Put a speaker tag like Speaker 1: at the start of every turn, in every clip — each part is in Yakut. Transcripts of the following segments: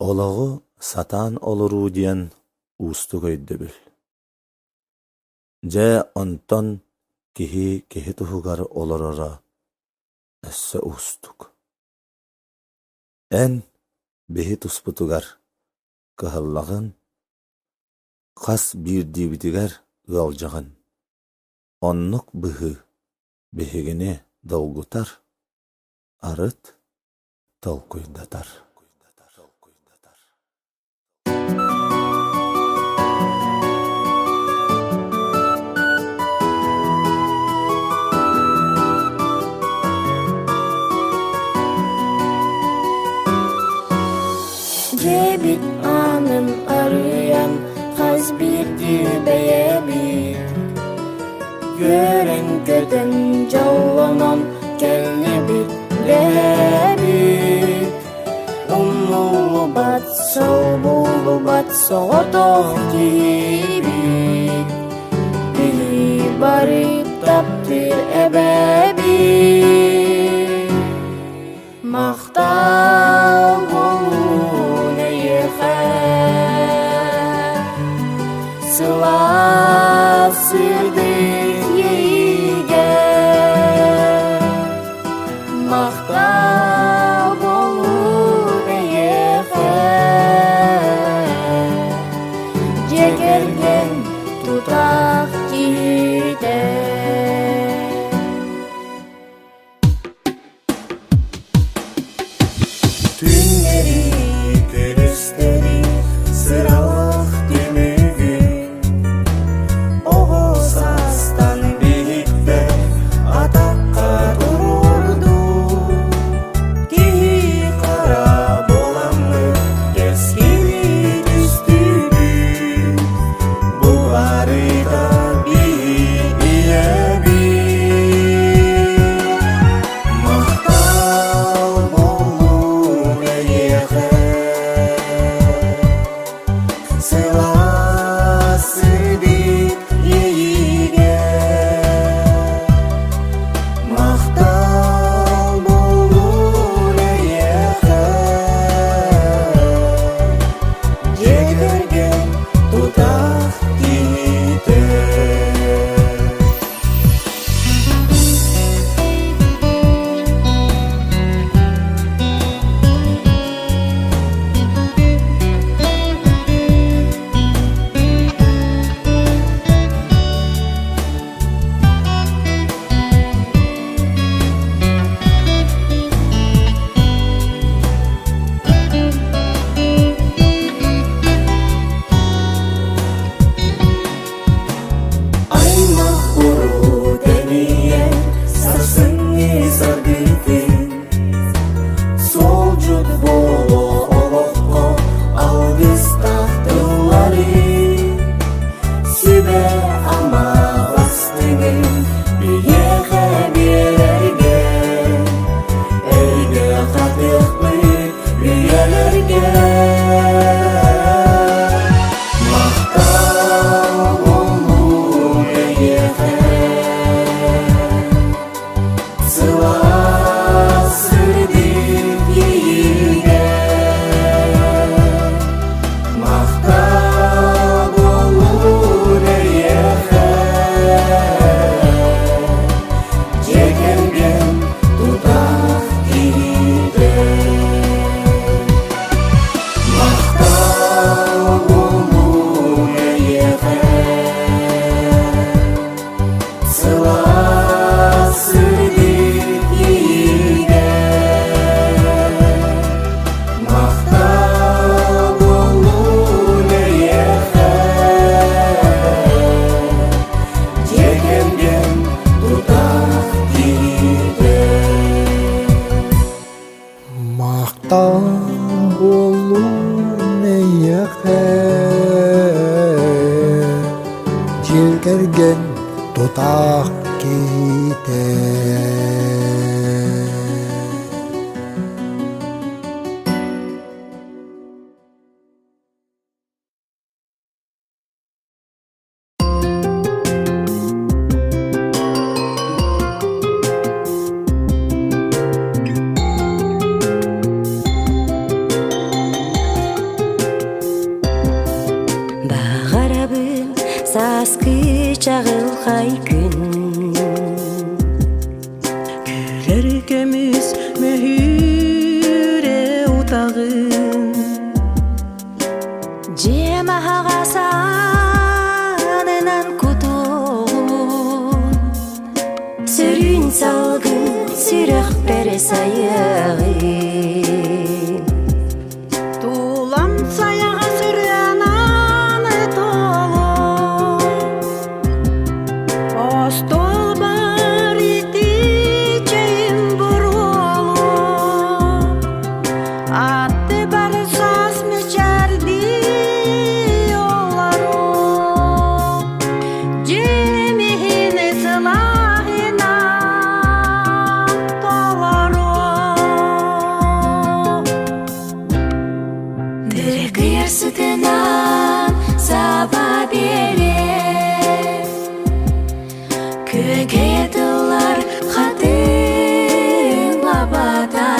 Speaker 1: Олоҕу сатаан олоруу диэн уустук өйдөбүл. Дьэ, онтон киһи киһи туһугар олороро өссө уустук. Эн биһи туспутугар кыһаллаҕын, хас биирдиибитигэр ыалдьаҕын. Оннук быһыы биһигини долгутар, арыт толкуйдатар.
Speaker 2: Дьиэбит аанын арыйан хас биирдии бэйэбит Үөрэн-көтөн дьоллонон кэллибит дэһэбит Умнуллубат, солбуллубат соҕотох киһибит Биһи бары таптыыр эбэбит Махтал буоллун эйиэхэ Сылаас сырдык иэйиигэ Махтал буоллун эйиэхэ Дьиэ кэргэн тутаах киһитэ.
Speaker 3: Түннэри, күнүстэри сыралаах түмүгүн Оҕо саастан биһиктэ атахха туруордуу Киһи хара буоламмыт кэскили түстүүбүт Бу барыта биһи ийэбит Махтал буоллун эйиэхэ Сылаас сырдык иэйиигэ Махтал буоллун эйиэхэ Дьиэ кэргэн тутаах киһитэ. Аймах уруу тэнийэн сарсыҥҥы саргытын Суолдьут буолуо олоххо алгыстаах тыллары Сүбэ-ама бастыҥын биһиэхэ биэрэргэ Өйгө хатыахпыт үйэлэргэ Махтал буоллун эйиэхэ Сылаас сырдык иэйиигэ Махтал буоллун эйиэхэ Дьиэ кэргэн тутаах киһитэ. Махтал буоллун эйиэхэ Сылаас сырдык иэйиигэ Махтал буоллун эйиэхэ Дьиэ кэргэн тутаах киһитэ.
Speaker 4: Махтал буоллун эйиэхэ, дьиэ кэргэн тутаах киһитэ.
Speaker 5: Сааскы чаҕылхай күн
Speaker 6: Күлэр көмүс мөһүүрэ утаҕын
Speaker 5: Дьиэм аһаҕас аанынан кутуоҕун Сөрүүн салгын сүрэхпэр сайыаҕын
Speaker 6: Тулам сайаҕас ырыанан толор Остуолбар итии чэйим буруолуо Аттыбар саас мичээрдии олоруо Дьиэм иһин сылааһынан толоруо
Speaker 5: Дыргыйар сытынан саба биэрэр Күөгэйэ тыллар хатыҥ лабата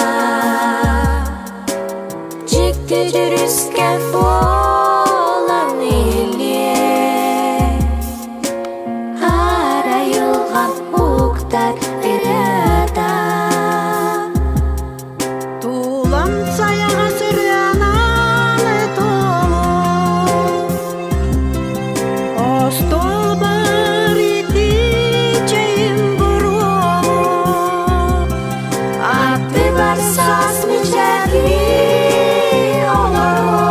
Speaker 5: Дьикти дьүрүскэн буолан иһиллиэ Арайылҕа уктар ырыата
Speaker 6: Тулам сайаҕас ырыанан толор Остуолбар итии чэйим буруолуо
Speaker 5: Аттыбар саас мичээрдии олоруо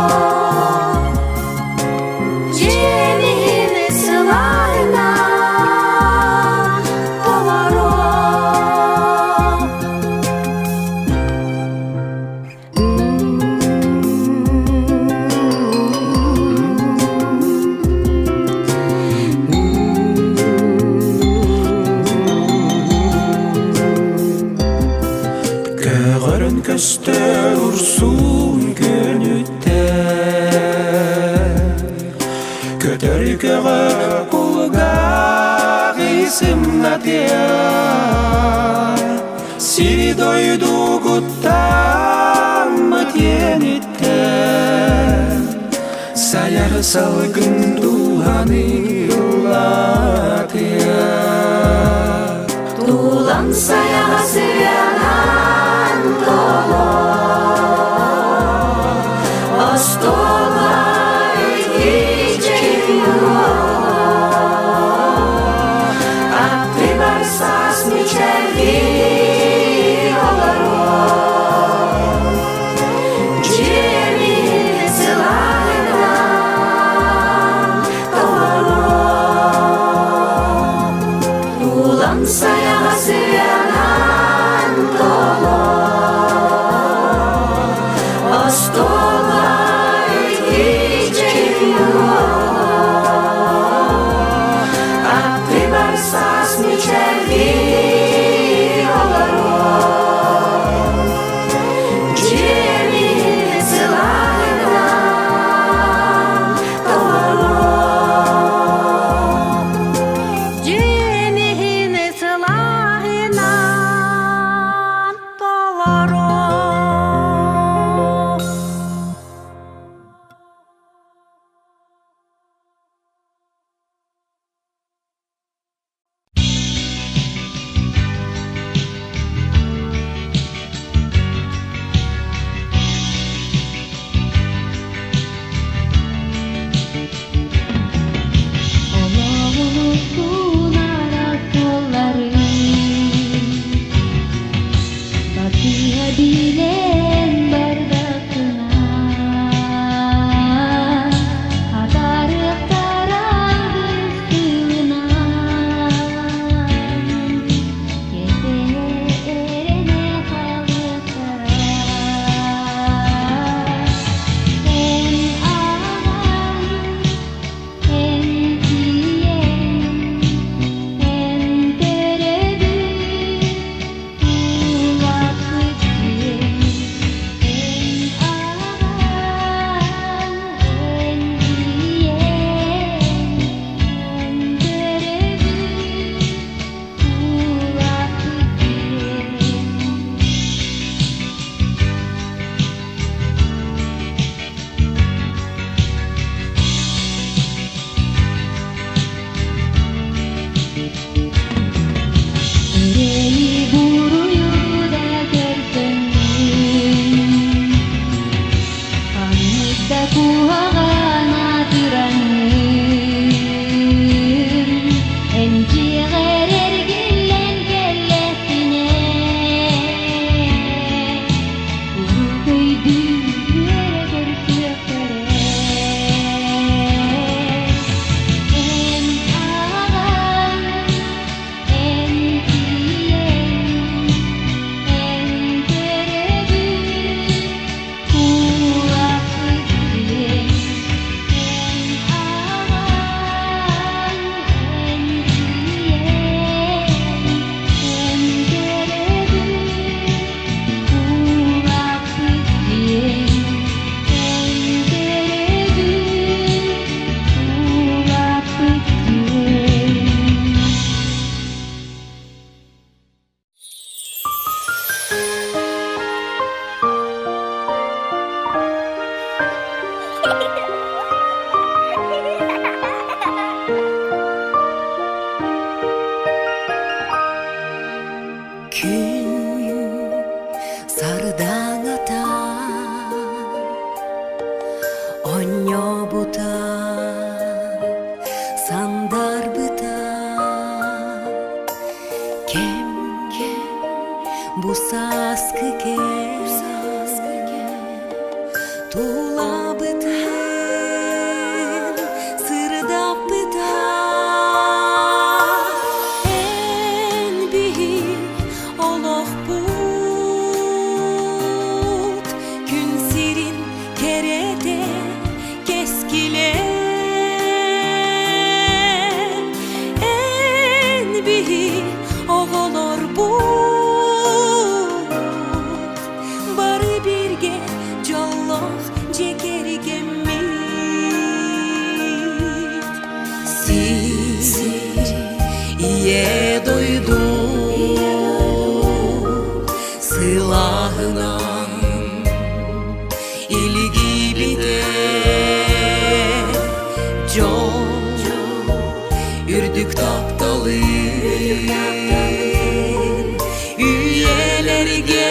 Speaker 5: Дьиэм иһин сылааһынан толоруо
Speaker 3: Көҕөрөн көстөр урсуун күнүттэн Көтөр көҕө кулгаах сымнатыа Сири дойду куттаммыт иэниттэн Сайар салгын дууһаны ыллатыа
Speaker 5: Тулам сайаҕа сыанан толор Остуолбар Аттыбар саас мичээрдии олоруо Дьиэбин сылааһынан толоруо Улам сайаҕа сыанан
Speaker 7: Оонньообута, сандарбыта Кэм, бу сааскы кэм Тулабытын сырдаппыта Эн биһи олохпут Күн сирин кэрэтэ кэскилэ Эн биһи оҕолорбут Бары бииргэ дьоллоох дьиэ кэргэммит Сир ийэ дойду сылааһынан илгибитэ дьол үрдүк тапталын үйэлэргэ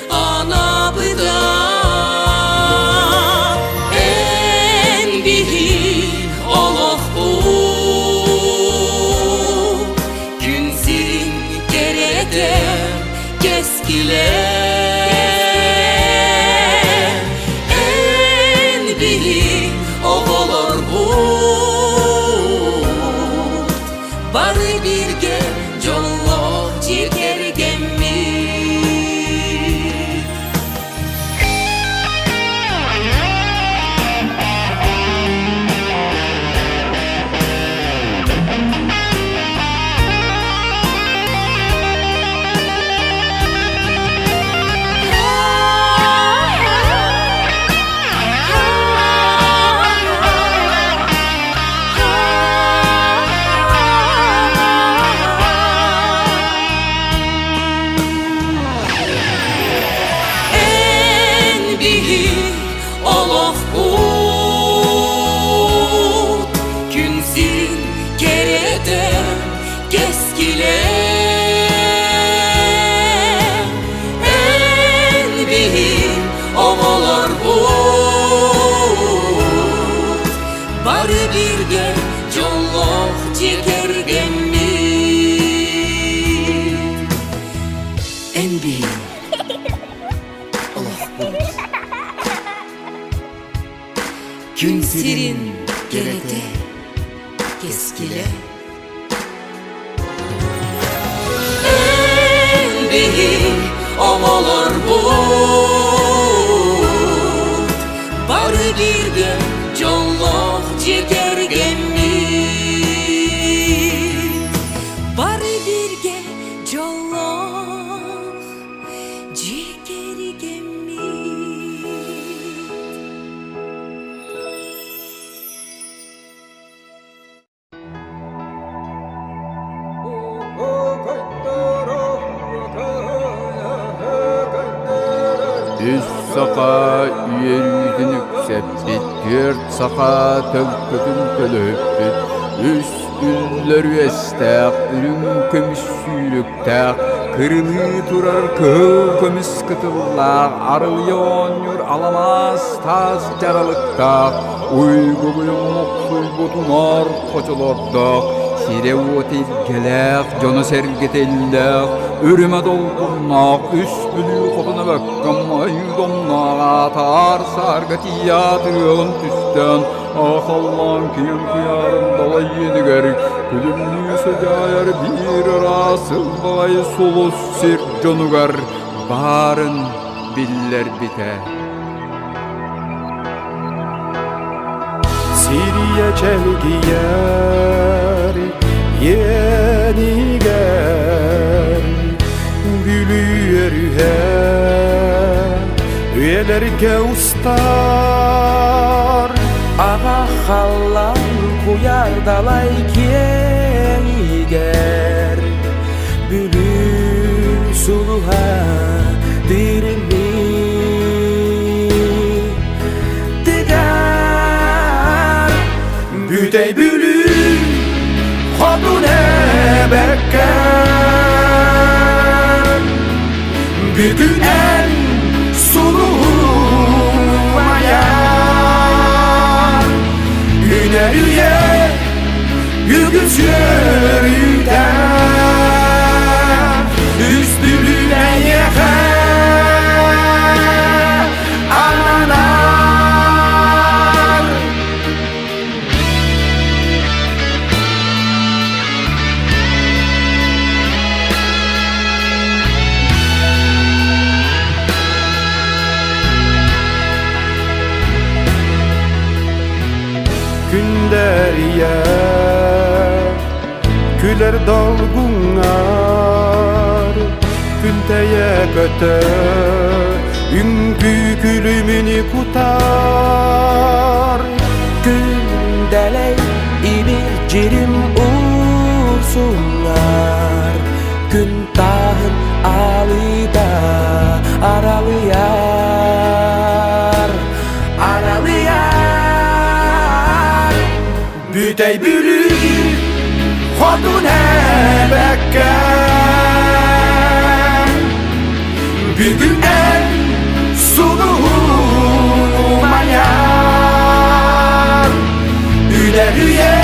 Speaker 7: анабыта эн биһи олохпут күн сирин кэрэтэ кэскилэ эн биһи оҕолорбут бары бииргэ дьоллоох дьиэ кэргэммит. Эн биһи олохпут күн сирин кэрэтэ кэскилэ Эн биһи оҕолорбут бары бииргэ дьоллоох дьиэ кэргэммит Эн биһи олохпут Күн сирин кэрэтэ кэскилэ Эн биһи оҕолорбут бары бииргэ дьоллоох дьиэ кэргэммит бары бииргэ дьоллоох дьиэ кэргэммит.
Speaker 8: Үс саха үөрүүтүн үксэппит, түөрт саха төлкөтүн төлөһүппүт, үс үллэр үөстээх, үрүҥ көмүс сүүрүктээх, кырылыы турар кыһыл көмүс кытыллаах, арылыйа оонньуур аламаас таас дьаралыктаах, уйгу-быйаҥ охсуйбут унаар хочолордоох, сирэ-уота илгэлээх, дьоно-сэргэтэ иллээх, үрүмэ долгуннаах, үс Бүлүү хотуна бөккөм айыы домноох аатаар саарга тиийээт ырыаҕын түстээн, аахаллаан киэҥ куйаарын далай иэнигэр күлүмнүү сыдьаайар биир ыраас ылбаҕай сулус сир дьонугар баарын биллэрбитэ.
Speaker 3: Сирия чэлгийэр иэнигэр Бүлүү өрүһэ үйэлэргэ устар
Speaker 5: Аҕа халлаан куйаар далай киэҥигэр Бүлүү сулуһа дириҥник тыгар
Speaker 3: Бүтэй Бүлүү хотун эбэккэ Бүтүнэн сулуһумайар. үөрүүтэ Үс Бүлүү эйиэхэ ананар. Күндэрийэ күлэр долгуҥҥар Күнтэйэ көтөр үҥкүү күлүмүн кутар.
Speaker 5: Күндэлэй ибир дьирим уурсуҥҥар Күн тааһын аалыыта аралыйар, аралыйар.
Speaker 3: Бүтэй Бүлүү хотун эбэккэм, Бүгүн эн сулуһун умайар. Үлэрүйэ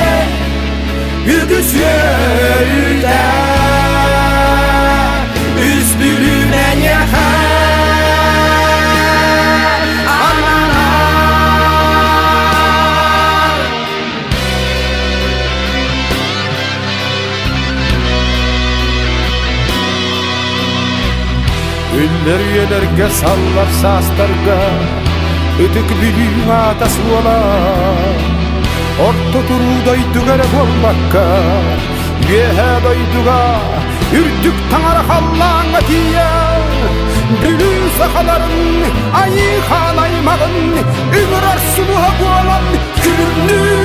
Speaker 3: үгүс үөрүүтэ Үс Бүлүү эйиэхэ ананар. Үллэр үйэлэргэ саллар саастарга Ытык Бүлүү аата суола Орто туруу дойдуга эрэ буолбакка, Үөһээ дойдуга үрдүк таҥара халлааҥҥа тиийэ Бүлүү сахаларын айыы хаан аймаҕын ыҥырар сулуһа буолан күлүмнүү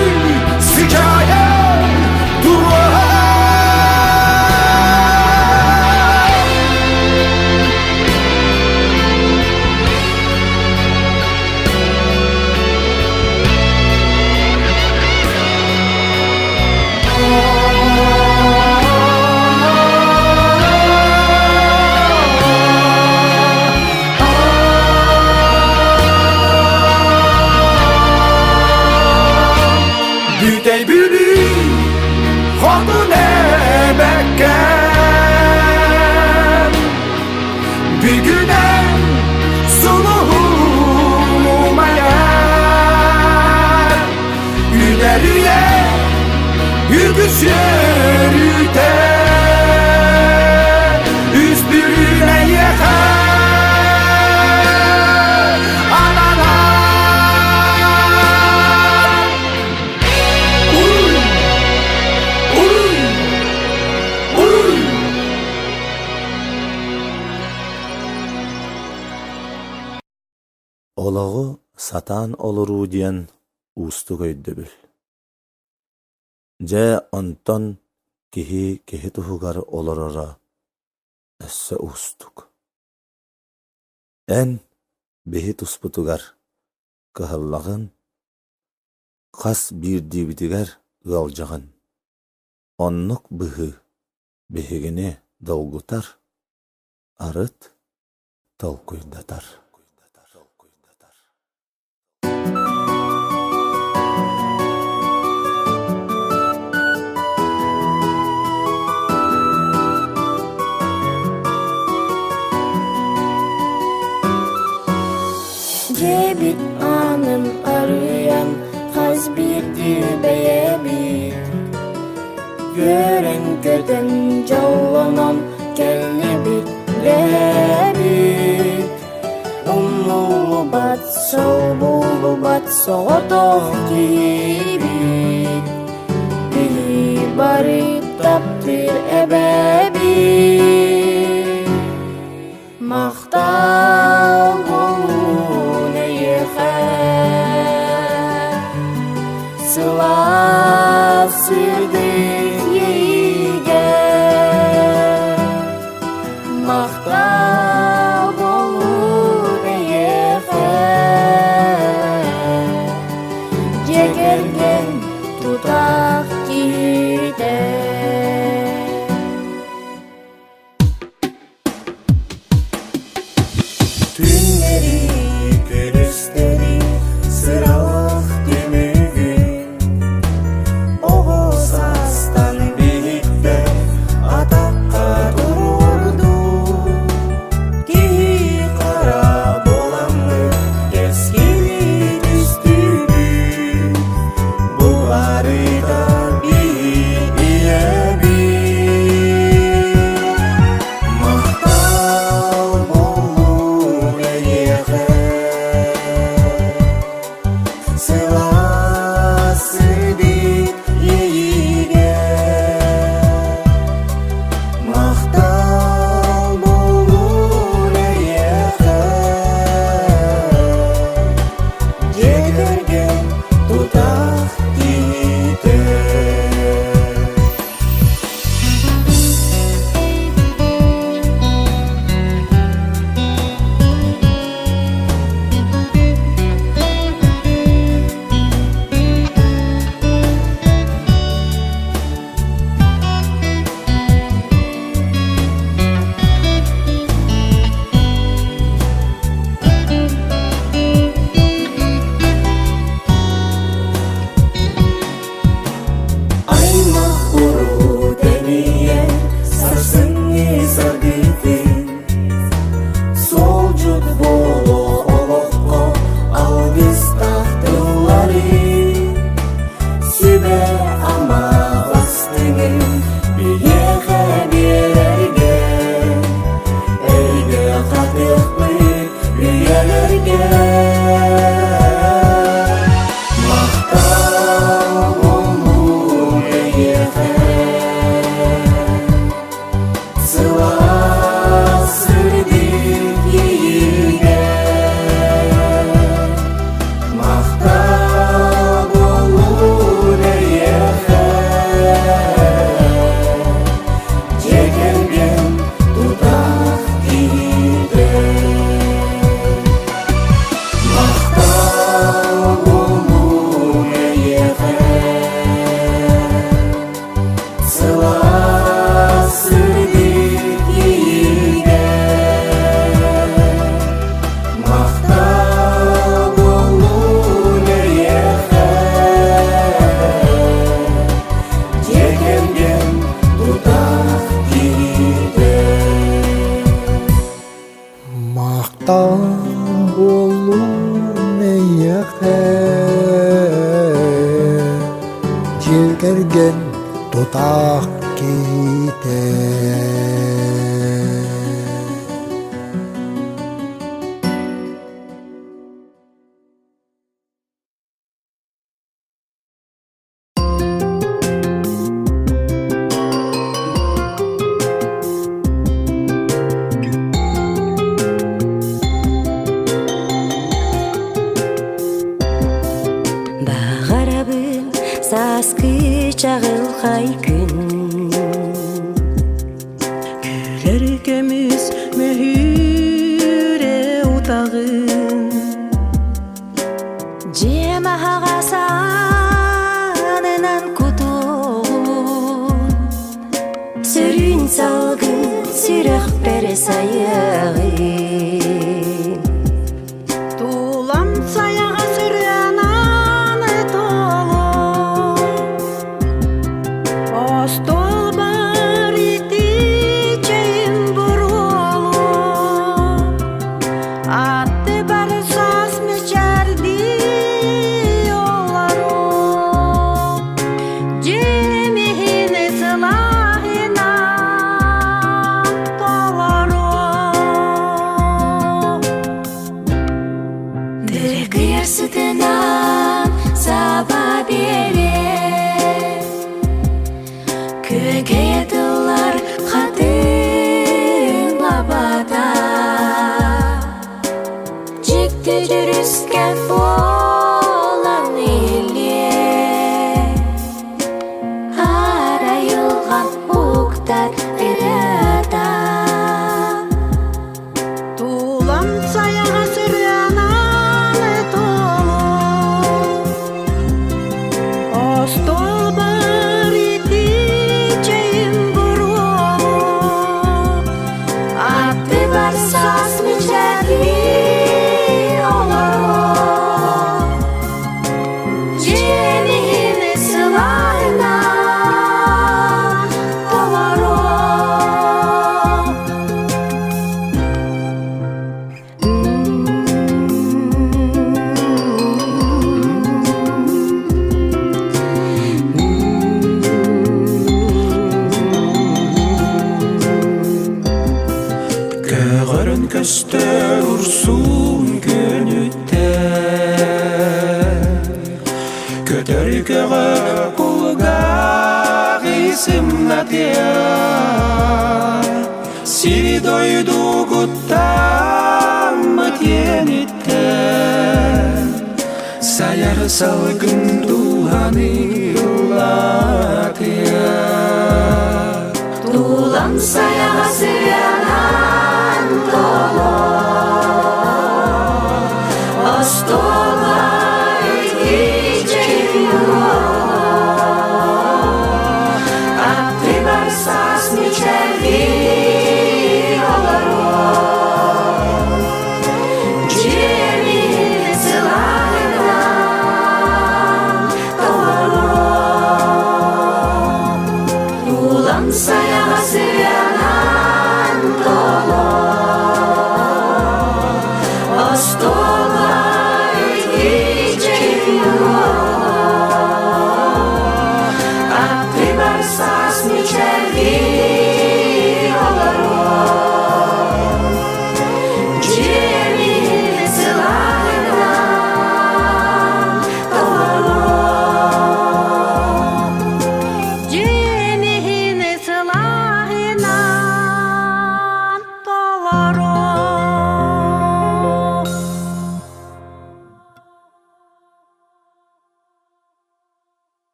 Speaker 3: сыдьаайа туруоха. Бүтэй Бүлүү хотун эбэккэм, Бүгүнэн сулуһун умайар. Үлэрүйэ үгүс үөрүүтэ Үс Бүлүү эйиэхэ ананар. Уруй! Уруй! Уруй!
Speaker 1: Олоҕу сатаан олоруу диэн уустук өйдөбүл. Дьэ, онтон киһи киһи туһугар олороро өссө уустук. Эн биһи туспутугар кыһаллаҕын, хас биирдиибитигэр ыалдьаҕын. Оннук быһыы биһигини долгутар, арыт толкуйдатар.
Speaker 2: Дьиэбит аанын арыйан хас биирдии бэйэбит Үөрэн-көтөн дьоллонон кэллибит бэйэбит Умнуллубат, солбуллубат соҕотох киһибит Биһи бары таптыыр эбэбит Махтал буоллун эйиэхэ, сылаас сырдык иэйиигэ. Махтал буоллун эйиэхэ, дьиэ кэргэн тутаах киһитэ.
Speaker 3: Түннэри, күнүстэри сыралаах түмүгүн Оҕо саас.
Speaker 4: Эйиэхэ дьиэ кэргэн тутаах киһитэ.
Speaker 7: Баҕарабын сааскы чаҕылхай күн
Speaker 9: Күлэр көмүс мөһүүрэ утаҕын
Speaker 7: Дьиэм аһаҕас аанынан кутуоҕун Сөрүүн салгын сүрэхпэр сайыаҕын
Speaker 6: Тулам сайаҕа сырыанан толор Остуолбар итии чэйим буруолуо Аттыбар саас мичээрдии олоруо Дьиэм иһин сылааһынан толоруо
Speaker 7: Дыргыйар сытынан саба биэрэр Күөгэйэ тыллар хатыҥ лабаата Дьикти дьүрүскэн буолан иһиллиэ Арайылҕан уктар ырыата
Speaker 6: Тулам сайаҕас ырыанан толор Остуолбар итии чэйим буруолуо
Speaker 7: Аттыбар саас мичээрдии олоруо Дьиэм иһин сылааһынан толоруо
Speaker 3: Көҕөрөн көстөр урсуун күнүттэн Көтөр көҕө кулгаах сымнатыа Сири дойдугуттаммыт иэниттэн Сайар салгын дууһаны ыллатыа
Speaker 7: Тулам сайаҕа сыанан толор Остуолай Аттыбар саас мичээрдии олоруо Дьиэбин сылааһынан толоруо Улам сайаҕа сыанан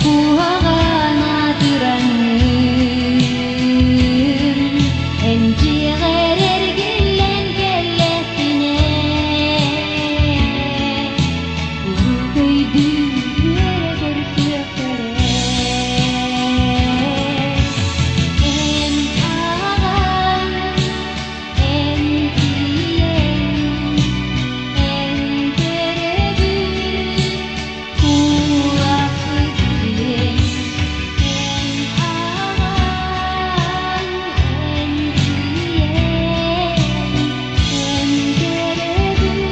Speaker 10: куһаҕан аатыраҥҥын, эн дьиэҕэр эргиллэн кэллэхпинэ, куруук өйдүү үөрэ көрсүөхтэрэ. Эн аҕаҥ, эн ийэҥ, эн төрөбүт кулааппыт диэн, эн аҕаҥ, эн ийэҥ, эн төрөбүт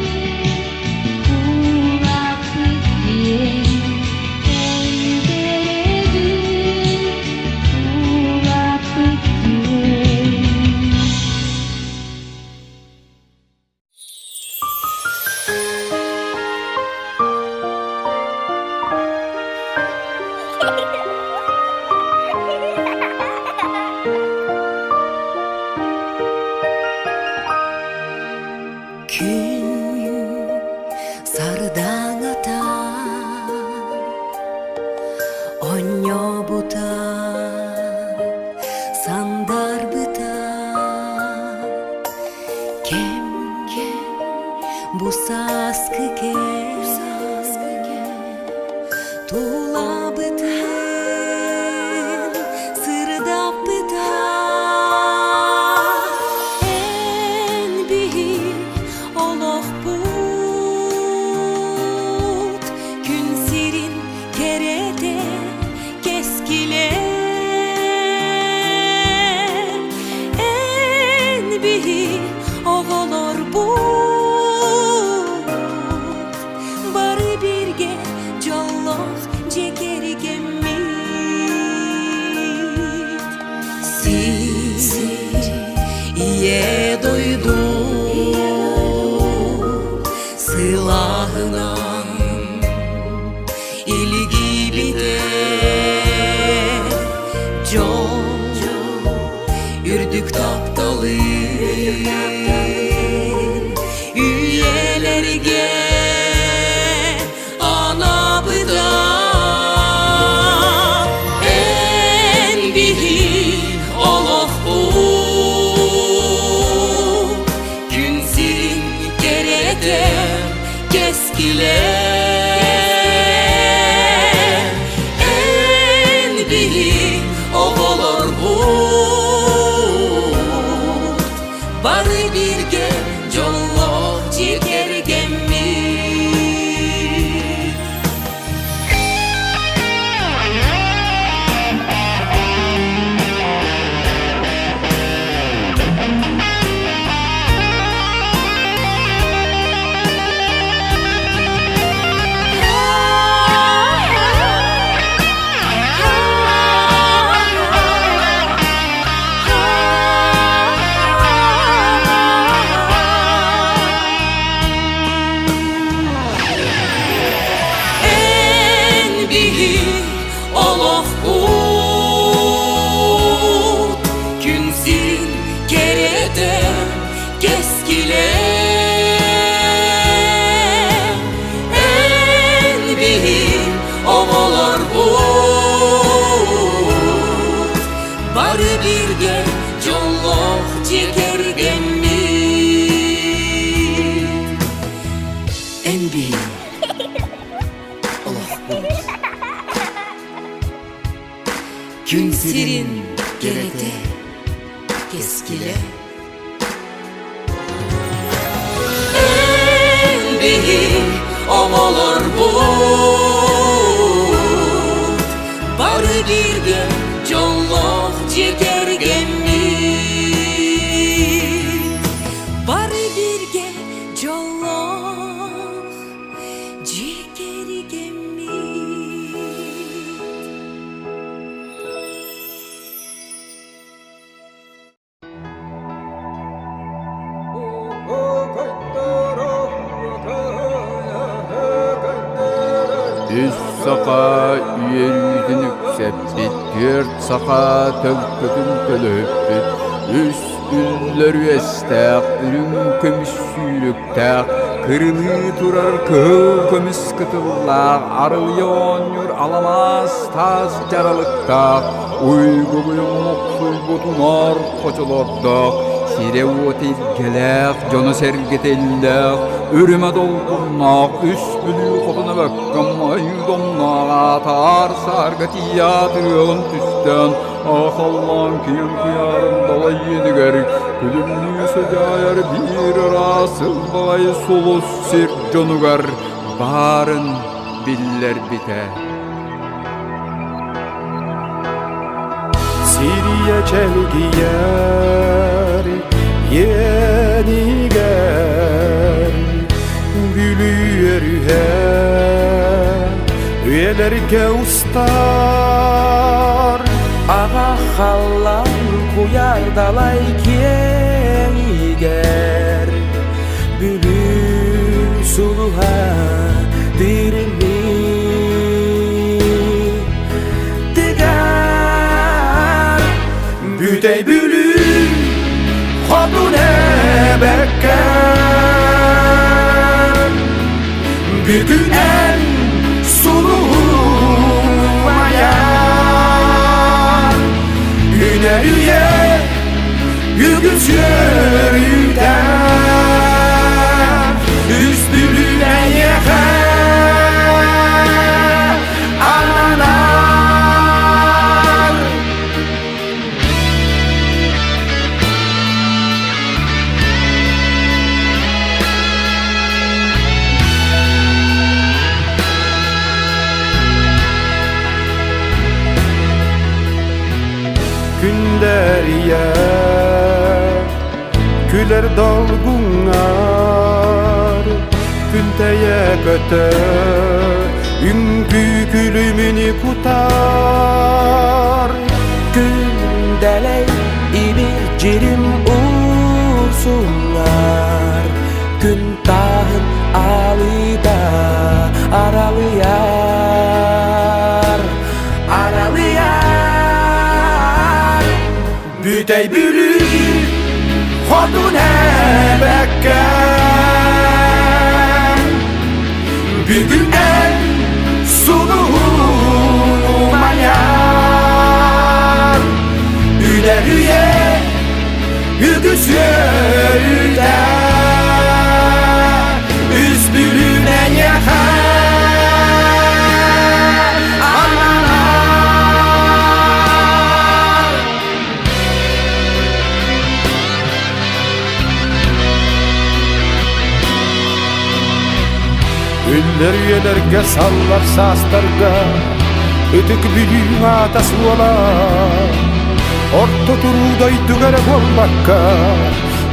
Speaker 10: кулааппыт диэн, эн төрөбүт кулааппыт диэн.
Speaker 9: Күн сардаҥата Онньобута сандарбыта Кэм бу сааскы кэм Тулабытын сырдаппыта Эн биһи олохпут Күн сирин кэрэтэ кэскилэ Эн биһи оҕолорбут Бары бииргэ дьоллоох дьиэ кэргэммит Сир ийэ дойду сылааһынан илгийбитэ дьол үрдүк тапталы үйэлэргэ анабыта эн биһи олохпут күн сирин кэрэтэ кэскилэ эн биһи оҕолорбут бары бииргэ дьоллоох дьиэ кэргэммит. Эн биһи олохпут күн сирин кэрэтэ кэскилэ Эн биһи оҕолорбут бары бииргэ дьоллоох дьиэ кэргэммит Эн биһи олохпут Күн сирин кэрэтэ кэскилэ Эн биһи оҕолорбут бары бииргэ дьоллоох дьиэ кэргэммит бары бииргэ дьоллоох дьиэ кэргэммит.
Speaker 8: Үс саха үөрүүтүн үксэппит, түөрт саха төлкөтүн төлөһүппүт, үс үллэр үөстээх, үрүҥ көмүс сүүрүктээх, Кырылыы турар кыһыл көмүс кытыллаах, арылыйа оонньуур аламаас таас дьаралыктаах, уйгу-быйаҥ олохсуйбут унаар хочолордоох, сирэ-уота илгэлээх, дьоно-сэргэтэ иллээх, үрүмэ долгуннаах, үс Бүлүү хотуна бөккөм айыы домноох аатаар саарга тиийээт ырыаҕын түстээн, аахаллаан киэҥ куйаарын далай иэнигэр күлүмнүү сыдьаайар биир ыраас ылбаҕай сулус сир дьонугар баарын биллэрбитэ.
Speaker 3: Сирия чэлгийэр иэнигэр Бүлүү өрүһэ үйэлэргэ устар
Speaker 5: Аҕа халлаан куйаар далай киэҥигэр Бүлүү сулуһа тирилии тыгар
Speaker 3: Бүтэй Бүлүү хотун эбэккэ Бүгүнэн сулуһумайан Үнэр үйэ үгүс үөрүүтэ Үс Бүлүү эйиэхэ ананар Күндэрийэ күлэр долгуҥҥар Күнтэйэ көтөр үҥкүү күлүмүн кутар
Speaker 5: Күндэлэй ибир дьирим уурсуҥҥар Күн тааһын аалыыта аралыйар Аралыйар
Speaker 3: Бүтэй Бүлүү хотун эбэккэ Бүгүн эн сулуһун умайар Үлэр үйэ үгүс үөрүүтэ Үс Бүлүү эйиэхэ ананар Үллэр үйэлэргэ саллар саастарга Ытык Бүлүү аата суола Орто туруу дойдуга эрэ буолбакка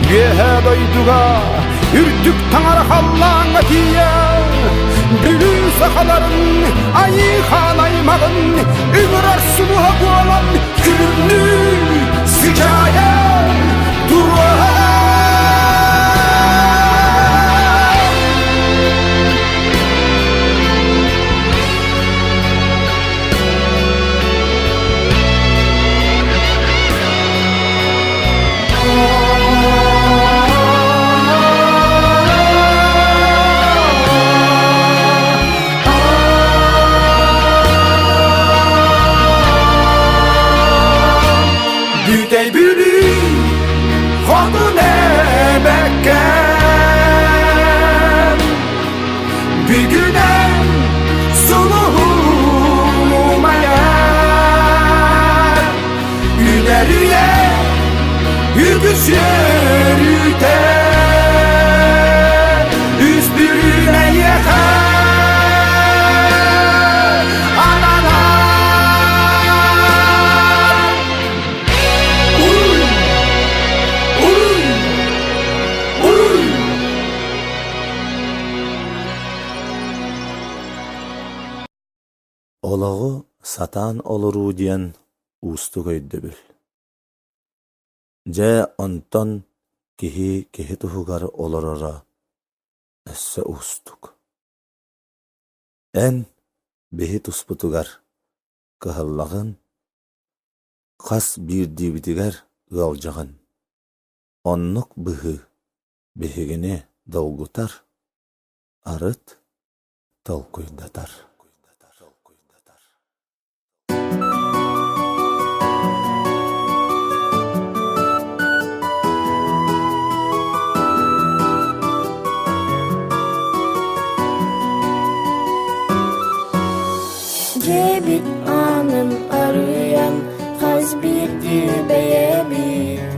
Speaker 3: Үөһээ дойдуга үрдүк таҥара халлааҥҥа тиийэ Бүлүү сахаларын айыы хаан аймаҕын Ыҥырар сулуһа буолан күлүмнүү сыдьаайар туруоһа Бүтэй Бүлүү хотун эбэккэм Бүгүнэн сулуһун умайар Үнэр үйэ үгүс үөрүүтэ Үс Бүлүү эйиэхэ ананар Уруй! Уруй! Уруй!
Speaker 1: Олоҕу сатаан олоруу диэн уустук өйдөбүл. Дьэ, онтон киһи киһи туһугар олороро өссө уустук. Эн биһи туспутугар кыһаллаҕын, хас биирдиибитигэр ыалдьаҕын. Оннук быһыы биһигини долгутар. Арыт толкуйдатар.
Speaker 2: Дьиэбит аанын арыйан хас биирдии бэйэбит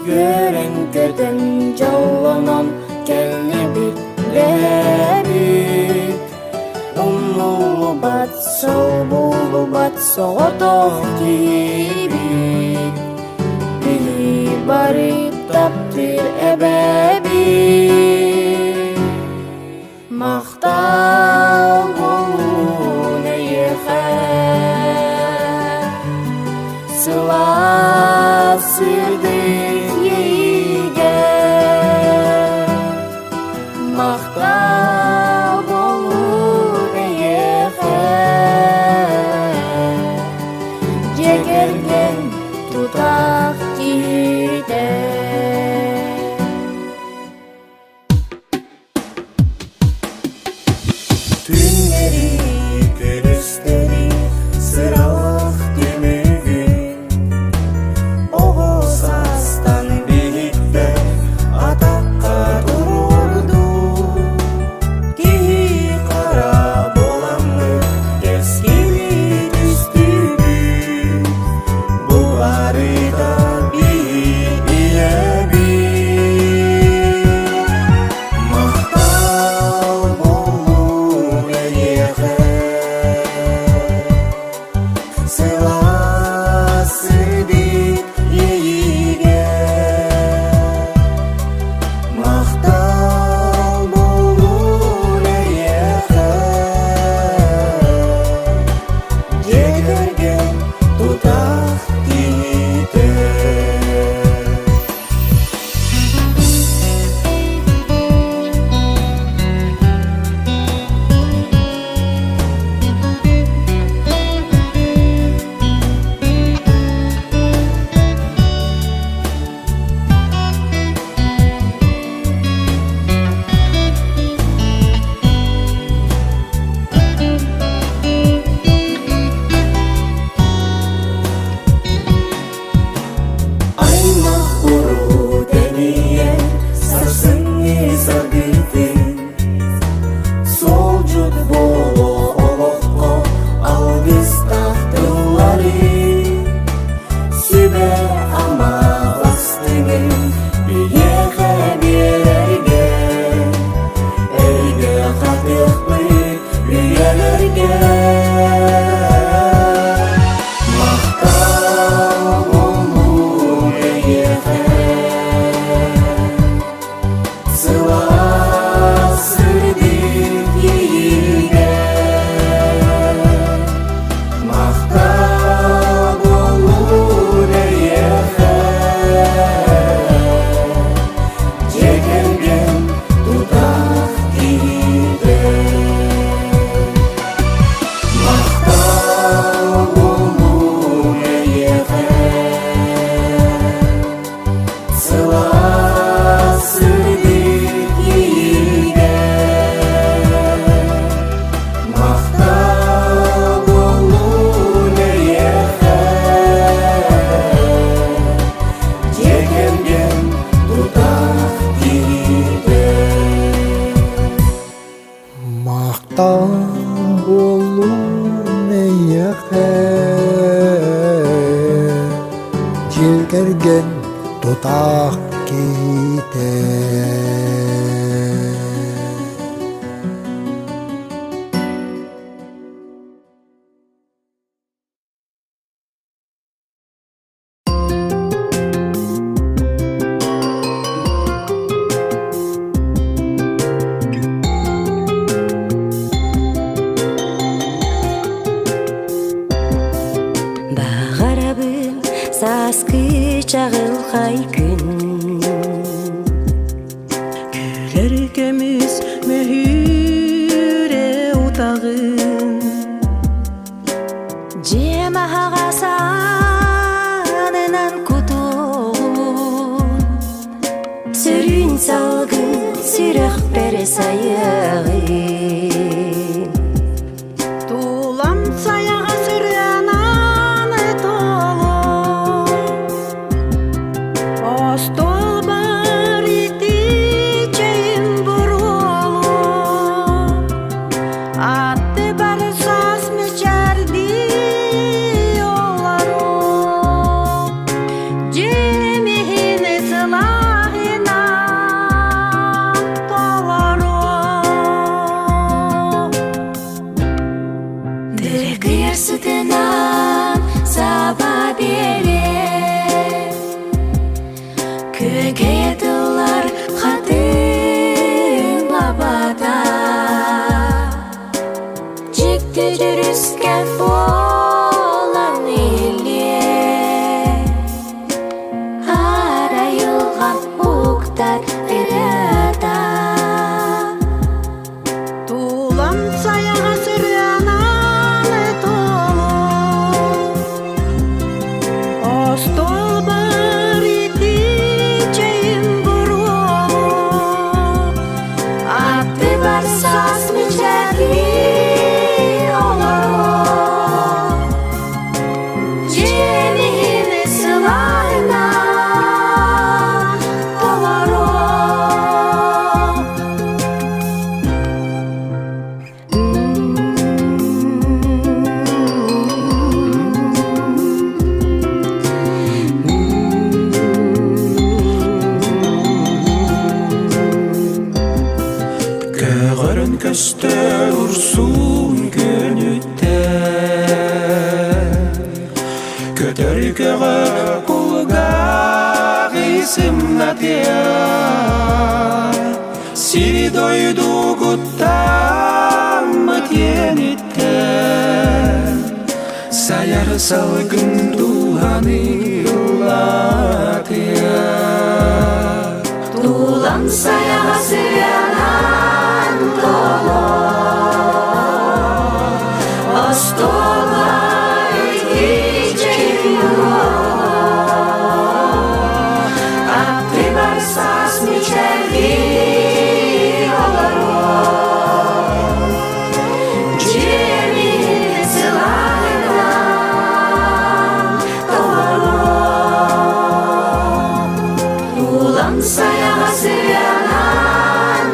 Speaker 2: Үөрэн-көтөн дьоллонон кэллибит бэйэбит Умнуллубат, солбуллубат соҕотох киһибит Биһи бары таптыыр эбэбит Махтал буоллун эйиэхэ Сылаас сырдык иэйиигэ Махтал буоллун эйиэхэ Дьиэ кэргэн тутаах киһитэ.
Speaker 3: Түннэри, күнүстэри сыралаах түмүгүн Оҕо саастан биһиктэр атахха туруордуу Киһи хара буоламмыт кэскили түстүүбүт Бу барыта биһи ийэбит Махтал буоллун эйиэхэ Сылаас сырдык иэйиигэ Махтал буоллун эйиэхэ Дьиэ кэргэн тутах киһитэ. Аймах уруу тэнийэн сарсыҥҥы саргытын Суолдьут буолуо олоххо алгыстаах тыллары Сүбэ-ама бастыҥын биһиэхэ биэрэргэ Өйгө хатыахпыт үйэлэргэ Махтал буоллун эйиэхэ Сылаас сырдык иэйиигэ Махтал буоллун эйиэхэ Дьиэ кэргэн тутаах киһитэ Махтал буоллун эйиэхэ Сылаас сырдык иэйиигэ Махтал буоллун эйиэхэ Дьиэ кэргэн тутаах киһитэ.
Speaker 4: Махтал буоллун эйиэхэ, дьиэ кэргэн тутаах киһитэ.
Speaker 9: Баҕарабын сааскы чаҕылхай күн
Speaker 5: Күлэр көмүс мөһүүрэ утаҕын
Speaker 9: Дьиэм аһаҕас аанынан кутуоҕун Сөрүүн салгын. Сүрэхпэр сайыаҕын.
Speaker 6: Тулам сайаҕа сырыанан толу Остуолбар ити чэйим буруолу Аттыбар саас мичээрдии олору Дьиэм иһин сылааһынан толору.
Speaker 9: Дыргыйар сытынан саба биэрэр Күөгэйэ тыллар хатыҥ лабата Дьикти дьүрүскэн буолан иһиллиэ Арайылҕам уктар ырыата.
Speaker 6: Тулам сайаҕас ырыанан толу Остуолбар ити чэйим буруолу
Speaker 7: Аттыбар саас мичээрдии олорор Дьиэм иһин сылааһынан толоруо.
Speaker 3: Көҕөрөн көстөр урсуун күнүттэн Көтөр көҕө кулгаах сымнатыа Сири дойду куттаммыт иэниттэн Сайар салгын дууһаны ыллатыа
Speaker 7: Тулам сайаҕа сыанан толор, Остуолай Аттыбар саас мичээрдии олоруом, Дьиэм иһин сылааһынан толоруом. Улам сайаҕа сыанан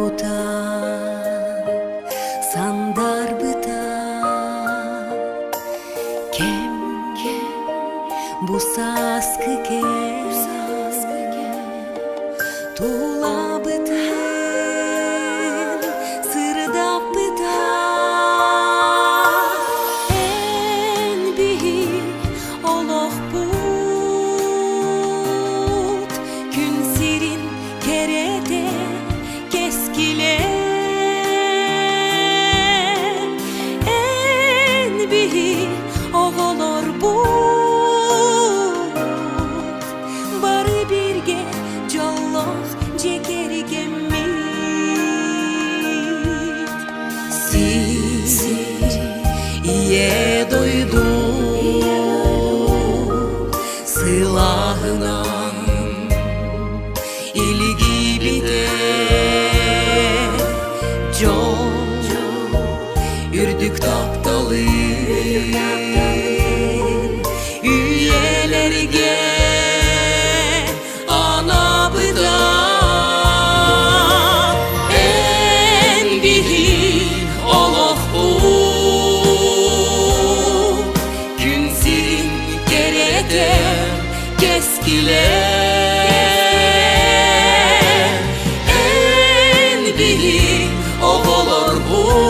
Speaker 5: Буолбута, сандарбыта кэм бу сааскы кэм тулабытын сырдаппыта эн биһи олохпут күн сирин кэрэтэ кэскилэ эн биһи оҕолорбут бары бииргэ дьоллоох дьиэ кэргэммит сир ийэ дойду сылааһынан Илигиибитэ дьол үрдүк тапталы үйэлэргэ анабыта эн биһи олохпут күн сирин кэрэтэ кэскилэ эн биһи оҕолорбут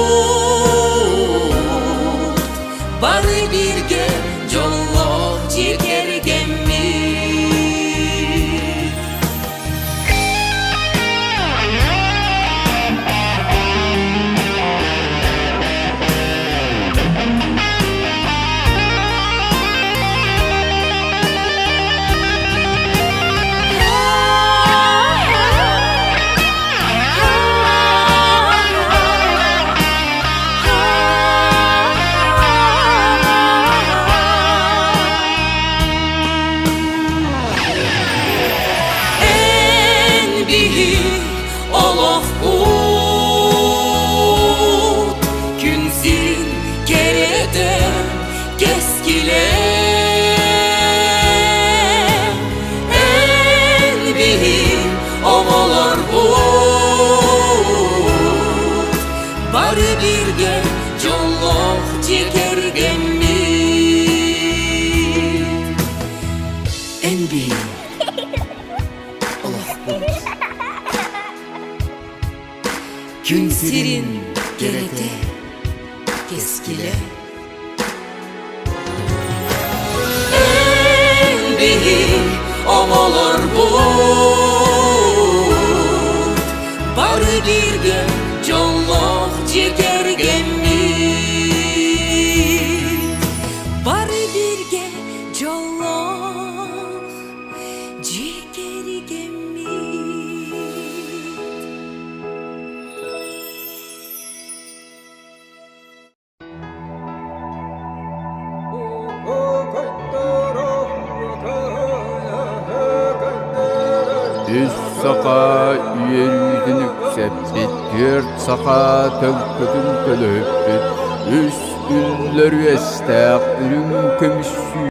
Speaker 5: бары бииргэ дьоллоох дьиэ кэргэммит. Эн биһи олохпут күн сирин кэрэтэ кэскилэ эн биһи оҕолорбут бары бииргэ дьоллоох дьиэ кэргэммит эн биһи олохпут күн сирин кэрэтэ кэскилэ Эн биһи оҕолорбут бары бииргэ дьоллоох дьиэ кэргэммит бары бииргэ дьоллоох дьиэ кэргэммит.
Speaker 8: Үс саха үөрүүтүн үксэппит, түөрт саха төлкөтүн төлөһүппүт, үс үллэр үөстээх үрүҥ көмүс.